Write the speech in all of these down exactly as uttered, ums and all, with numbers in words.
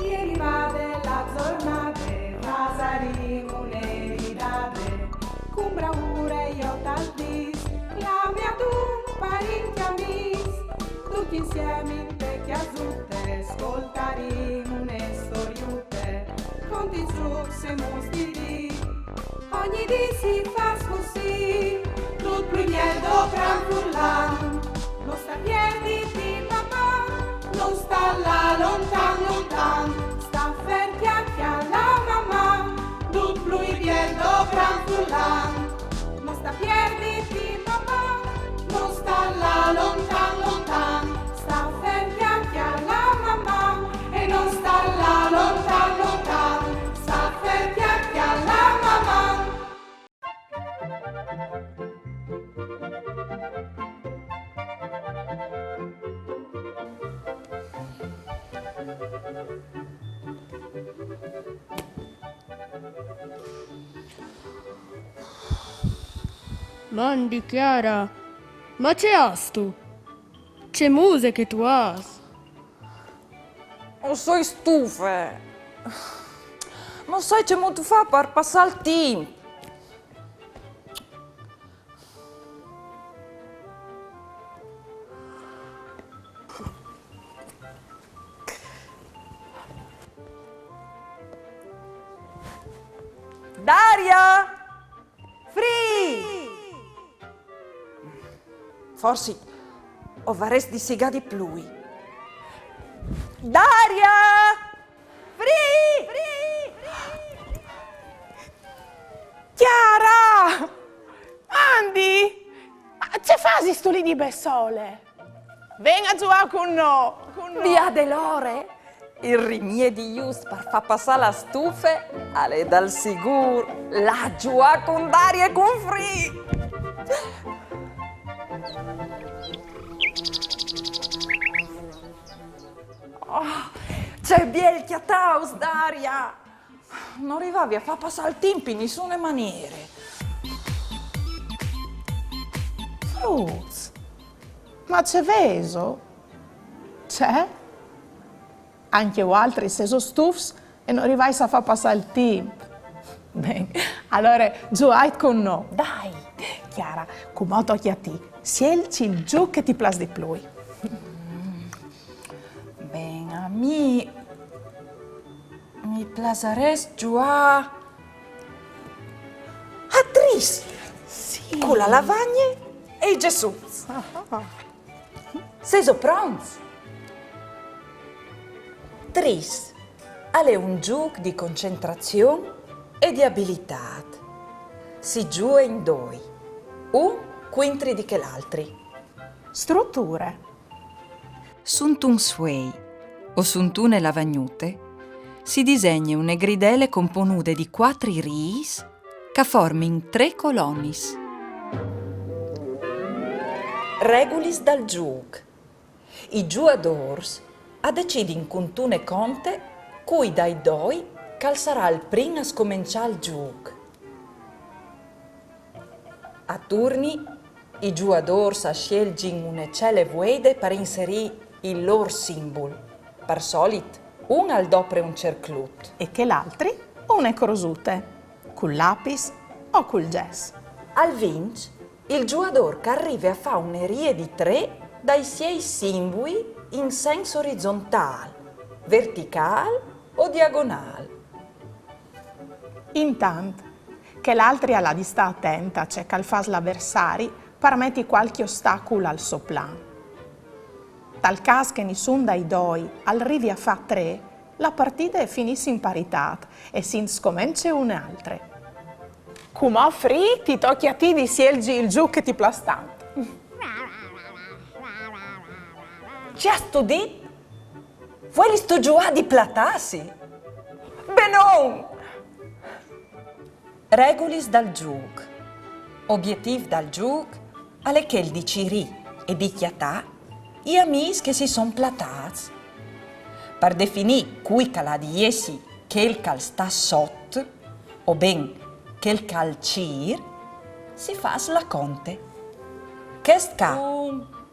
E rivade la zornade, fasarìn une ridade, cun braure jo tal dis, clame a dun parint e amis, ducj insiemi inte cjasute, scoltarìn une storiute, cont i zucs e mus di dì. Ogni dì si fâs cussì, dut plui biel dopran furlan. No sta pierditi, mamà, no sta lâ lontan, lontan. Sta fer cjale a la mamà, dut plui biel dopran furlan. No sta pierditi, mamà, no sta lâ lontan, lontan. Sta fer cjale a la mamà e no sta lâ lontan, lontan. Sta fer cjale a la mamà. Mandi, Chiara, ma ce âstu? Ce muse che tu âs? O soi stufe. No sai cemût fâ par passâ il timp. Daria! Free! Forsit o varès di sigâ di plui. Daria! Free! Chiara! Mandi! Ma ce fasistu li di bessole? Ven a zuiâ cun nô! Cun nô! Biade l'ore! Il rimiedi just par fâ passâ la stufe al è dal sigûr lâ a zuiâ cun Daria e cun Free! Oh, ce biel cjatâus, Daria! No rivavi a fâ passâ il timp in nissune maniere. Fruts, ma ce vêso? Ce? Ancje voaltris sêso stufs e no rivais a fâ passâ il timp? Ben, alore zuiait cun nô. Dai, Chiara, cumò tocje a ti. Sielzi il zûc che ti plâs di plui. Ben, a mi mi plasarès zuiâ a tris, cu la lavagne e i gessuts. Sêso pronts? Tris al è un zûc di concentrazion e di abilitât. Si zuie in doi, un cuintri di chel altri. Struture. Suntun sfuei o suntune lavagnute si disegne une gridele componude di cuatri riis che a formin trê colonis. Regulis dal zûc. I zuiadôrs a decidin cuntune conte cui dai doi che al sarà il prin a scomençâ il zûc. A turni, i zuiadôrs a sielzin une cele vuede par inserî il lôr simbul. Par solit, un al dopre un cerclut. E chel altri une crosute, cul lapis o cul gès. Al vinç il zuiadôr che al rive a fâ une rie di trê dai siei simbui in sens orizontâl, verticâl o diagonâl. Intant, chel altri al à di stâ atent a ce che al fâs l'aversari par meti cualchi ostacul al so plan. Tal câs che nissun dai doi al rivi a fâ trê, la partide e finìs in paritât e si 'nt scomence une altre. Cumò, Free, ti tocje a ti di sielzi il zûc che ti plâs tant. Ce âstu dit? Vuelistu zuiâ di platâsi? Benon! Regulis dal zûc. Obietîf dal zûc al è chel di cirî e di cjatâ i amîs che si son platâts. Par definî cui che al à di jessi chel che al sta sot, o ben chel che al cîr, si fâs la conte. Chest ca,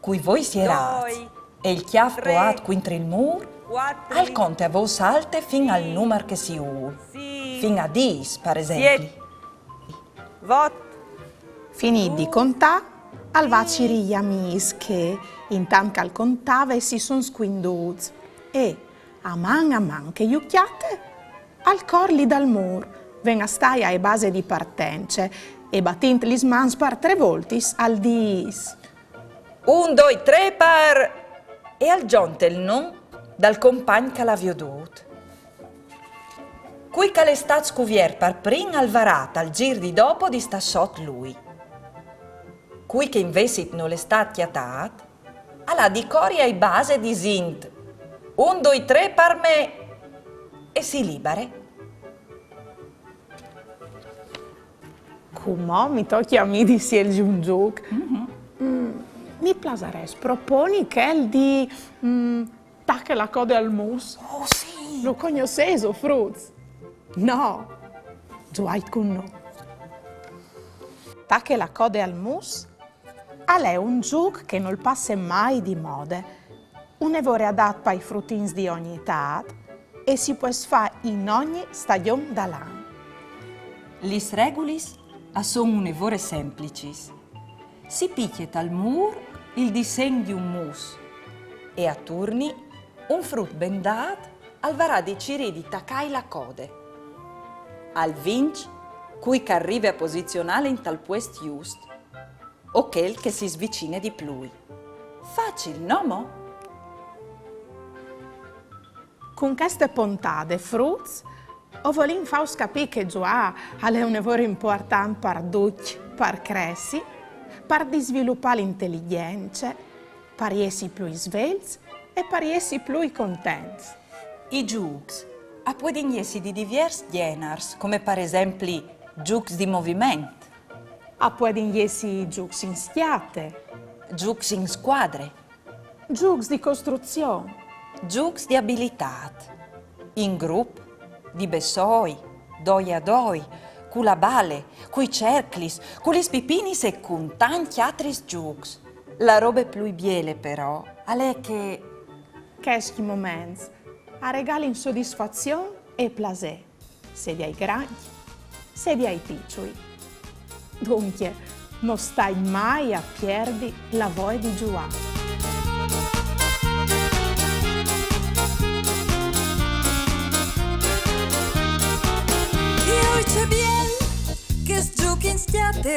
cui voi sierâts e il cjâf poiât cuintri il mûr, Al conte a vôs alte fin al numar che si vûl. Fin a dîs, par esempli. Vot. Finît di contâ, al va a cirî i amîs che, intant che al contave, si son scuindûts. E, a man a man che ju cjate, al cor li dal mûr, ven a stâi ae base di partence, e batint lis mans par trê voltis al dîs: Un, doi, trê, par... E al zonte il non dal compagn che al à viodût. Cui che al è stât scuviert par prin al varà tal zîr di dopo di stâ sot lui. Cui che invezit nol è stât cjatât al à di cori ae base disint: Un, doi, trê, par me! E si libare. Cumò mi tocje a mi di sielzi un zûc. Mm, mi plasarès proponi chel di, mm, Tache la code al mus. Oh, sì! Lu cognossêso, fruts? No? Zuait cun nô. Tache la code al mus al è un zûc che nol passe mai di mode, une vore adât pai frutins di ogni etât e si pues fâ in ogni stagjon dal an. Lis regulis a son une vore semplicis. Si picje tal mûr il disen di un mus e a turni un frut ben dât al varà di cirî di tacâi la code. Al vinç cui che al rive a posizionâle intal puest just, o chel che si svicine di plui. Facil, no mo? Cun cheste pontade, fruts, o volìn fâus capî che zuâ al è une vore impuartant par ducj, par cressi, par disvilupâ la inteligjence, par jessi plui svelts e par jessi plui contents. I zûcs a puedin jessi di diviers gjenars, come par esempli zûcs di moviment. A puedin jessi zûcs in scjate. Zûcs in scuadre. Zûcs di costruzion. Zûcs di abilitât. In grup, di bessôi, doi a doi, cu la bale, cui cerclis, cu lis pipinis e cun tancj altris zûcs. La robe plui biele, però, al è che chescj moments a regalin sodisfazion e plasê, sedi ai grancj, sedi ai piçui. Duncje, no stait mai a pierdi la voie di zuâ. Joi, ce biel chest zûc in scjate,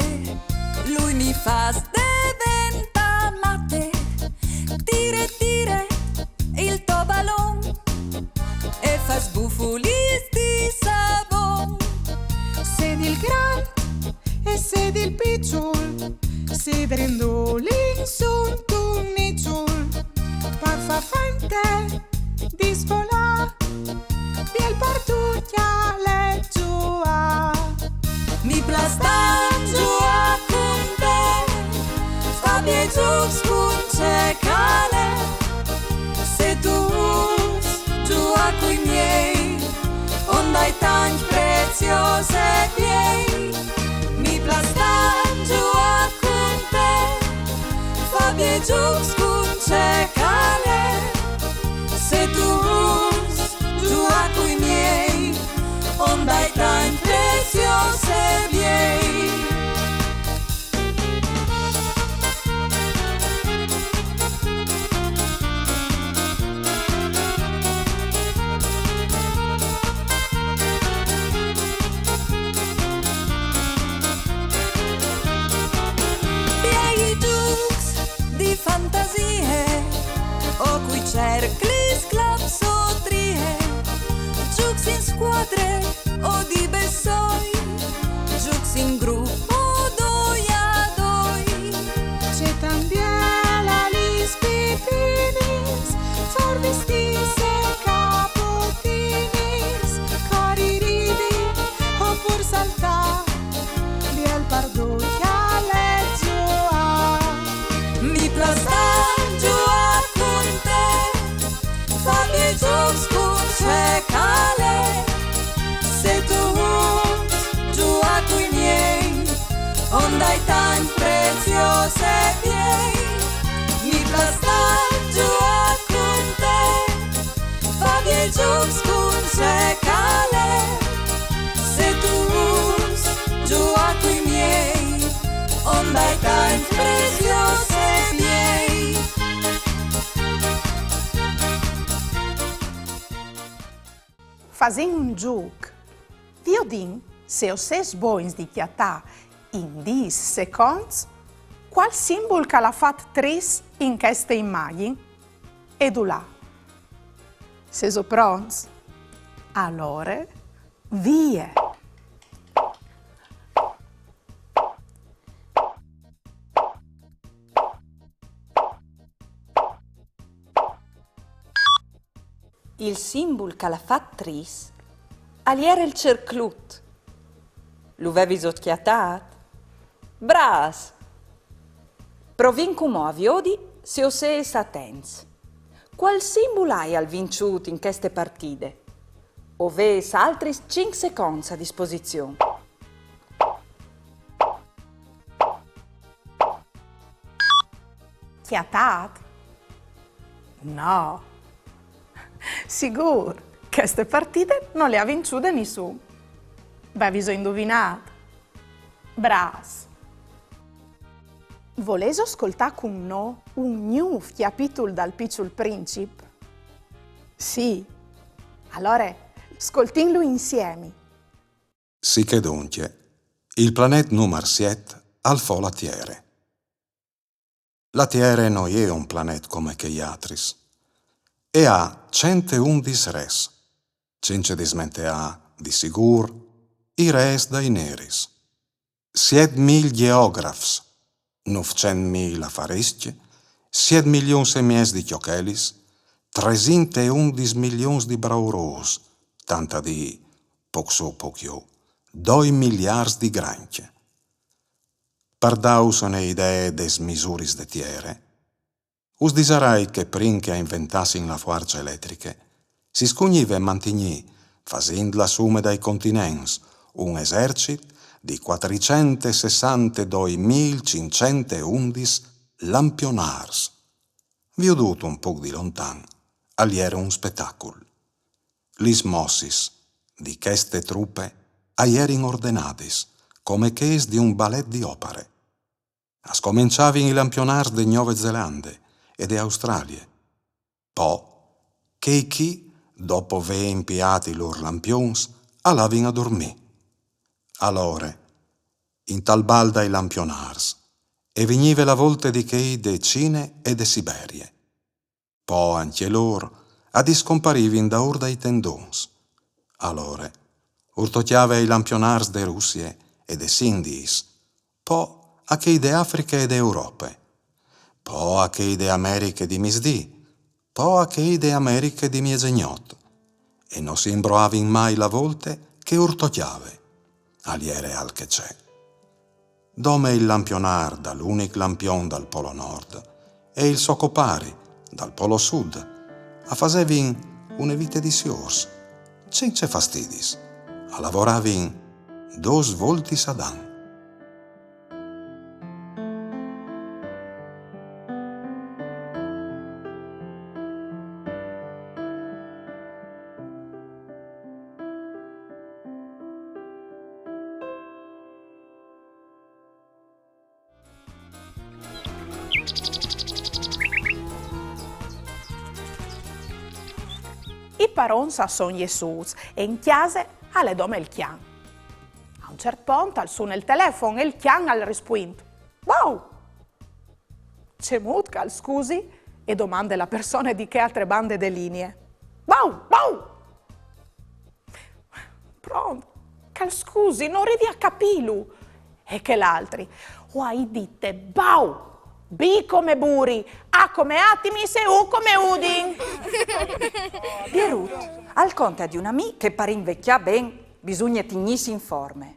lui mi fâs deventâ mate. Tire, tire il to balon e fâs bufulis di savon. Sedi il grant e sedi il piçul, si drindulin suntun miçul par fâ fente di svolâ. Biel par ducj al è zuâ. Mi plâs tant zuâ cun te, fâ biei zûcs cun ce che al è. Se tu vûs zuâ cui miei, o 'nd ai tancj preziôs e biei. Mi plâs tant zuâ cun te, fâ biei zûcs cun ce che al è. Se tu vûs zuâ cui miei, o 'nd ai tancj preziôs e biei. Biei zûcs di fantasie, o cui cerclis, claps o trie, zûcs in scuadre o di bessôi, zûcs in grup o doi a doi. Ce tant biel a lis pipinis, fâ vistîsi e capotinis, cori, ridi o pûr saltâ, biel par ducj al è zuâ. Mi plâs tant zuâ cun te, fâ biei zûcs cun ce che al è. Se tu vûs zuâ cui miei, o 'nd ai tancj preziôs e biei. Mi plâs tant zuâ cun te, Giusto se cale, se tu giuà coi miei, onda e temp preziose miei. Fasìn un zûc. Viodìn se o sês bogns di cjatâ in dîs seconts cuâl simbul che al à fat tris in cheste imagjin e dulà. Sêso pronts? Alore, vie! Il simbul che al à fat tris al jere il cerclut. Lu vevis cjatât? Brâfs! Provìn cumò a viodi se o sês atents. Cuâl simbul aial vinçût in cheste partide? O vês altris cinc seconts a disposizion. Cjatât? No. Sigûr, cheste partide no le à vinçude nissun. Veviso induvinât? Brâfs! Volêso scoltâ cun nô un gnûf cjapitul dal Piçul Princip? Sì. Alore, scoltìnlu insiemi. Sichè duncje, il planet numar siet al fo la Tiere. La Tiere no je un planet come chei altris. E à cent e undis rês, cence dismenteâ, di sigûr, i rês dai neris. Siet mil gjeografs, nûfcent mil afariscj, siet milions e mieç di cjochelis, tresinte e undis milions di braurôs, tant a dî, pôc sù, pôc jù, doi miliarts di grancj. Par dâus une idee des misuris de Tiere, us disarai che prin che a inventassin la fuarce eletriche, si scugnive mantignî, fasint la sume dai continents, un esercit di cuatricent e sessantedoi mil cinccent e undis lampionârs. Viodût un pôc di lontan, al jere un spetacul. Lis mossis di cheste trupe a jerin ordenadis, come chês di un balet di opare. A scomençavin i lampionârs de Gnove Zelande e de Australie. Po, chei chi, dopo vê impiât i lôr lampions, a lavin a durmî. Alore, intal bal dai lampionârs, e vignive la volte di chei de Cine e de Siberie. Po ancje lôr a discomparivin daûr dai tendons. Alore, ur tocjave ai lampionârs de Russie e des Indiis, po a chei de Afriche e de Europe, po a chei de Americhe di misdì, po a chei de Americhe di miezegnot, e no si imbroavin mai la volte che ur tocjave. Al jere alc e ce. Dome il lampionâr dal unic lampion dal Polo Nord e il so copari dal Polo Sud a fasevin une vite di siôrs, cence fastidis, a lavoravin dôs voltis ad an. I parons a son jessûts e in cjase al è dome il cjan. A un ciert pont al sune il telefon e il cjan al rispuint: «Bau!» «Cemût, che al scusi?» e domande la persone di chê altre bande de linie. «Bau! Bau!» «Pront, che al scusi, no rivi a capîlu.» E chel altri: «O ai dite bau! B come Buri, A come Atimis e U come Udin.» Pierut al conte di un amì che par invecjâ ben bisugne tignîsi in forme.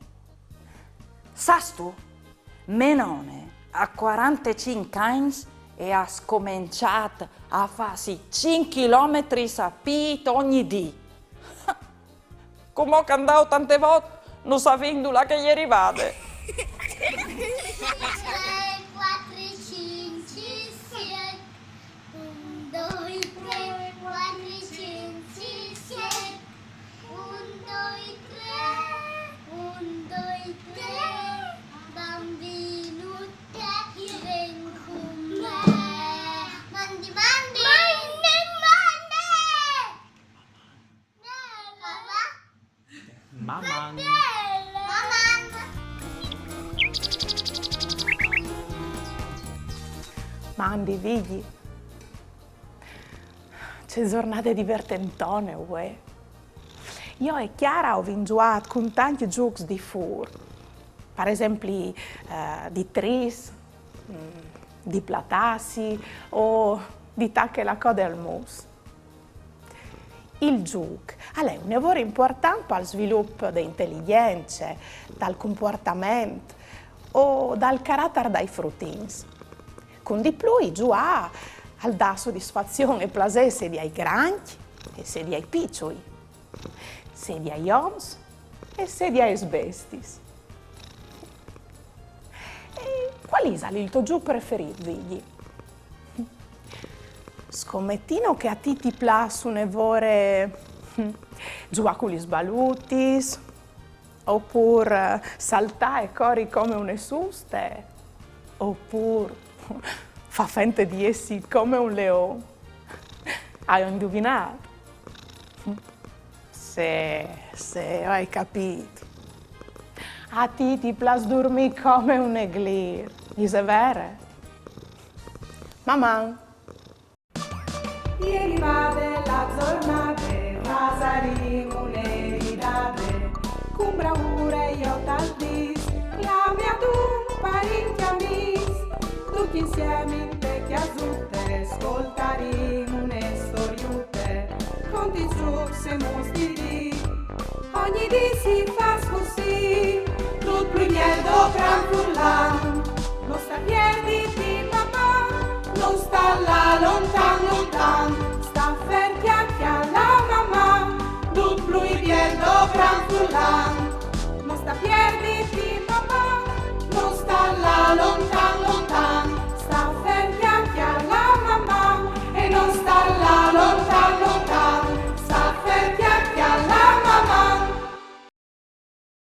Sâstu? Mê none, a cuarantecinc agns, e à scomençât a fâsi cinc chilometris a pît ogni dì. Cumò che a 'nd dà otantevot, no savìn dulà che e je rivade. Trê, cuatri, cinci, siet. Un, doi, trê, cuatri, cinci, Maman! Mandi, Vigji. Ce zornade divertentone, uè. Jo e Chiara o vin zuât cun tancj zûcs di fûr. Par esempli, eh, di trîs, mm, di platâsi o di tache la code al mus. Il zûc al è une vore impuartant pal svilup de inteligjence, dal cumpuartament o dal caratar dai frutins. Cun di plui zuâ al dà sodisfazion e plasê sedi ai grancj e sedi ai piçui, sedi ai oms e sedi aes bestiis. E cuâl isal il to zûc preferît, Vigji? Scometìno che a ti ti plâs une vore zuâ cu lis balutis, opûr, eh, saltâ e cori come une suste, opûr fâ fente di jessi come un leon. Aio induvinât? Sì, sì, o ai capît. A ti ti plâs durmî come un eglîr, ise vere? Maman! E rivade la zornade, fasarìn une ridade, cun braure jo tal dîs, clame adun parint e amîs, ducj insiemi inte cjasute, scoltarìn une storiute, cont i zûcs e mus di dì. Ogni dì si fâs cussì, dut plui biel dopran furlan, no sta pierdi ti, Maman, no sta lâ lontan lontan, sta fer, cjache la Maman, dut plui biel dopran furlan, no sta pierdi ti, Maman, no sta lâ lontan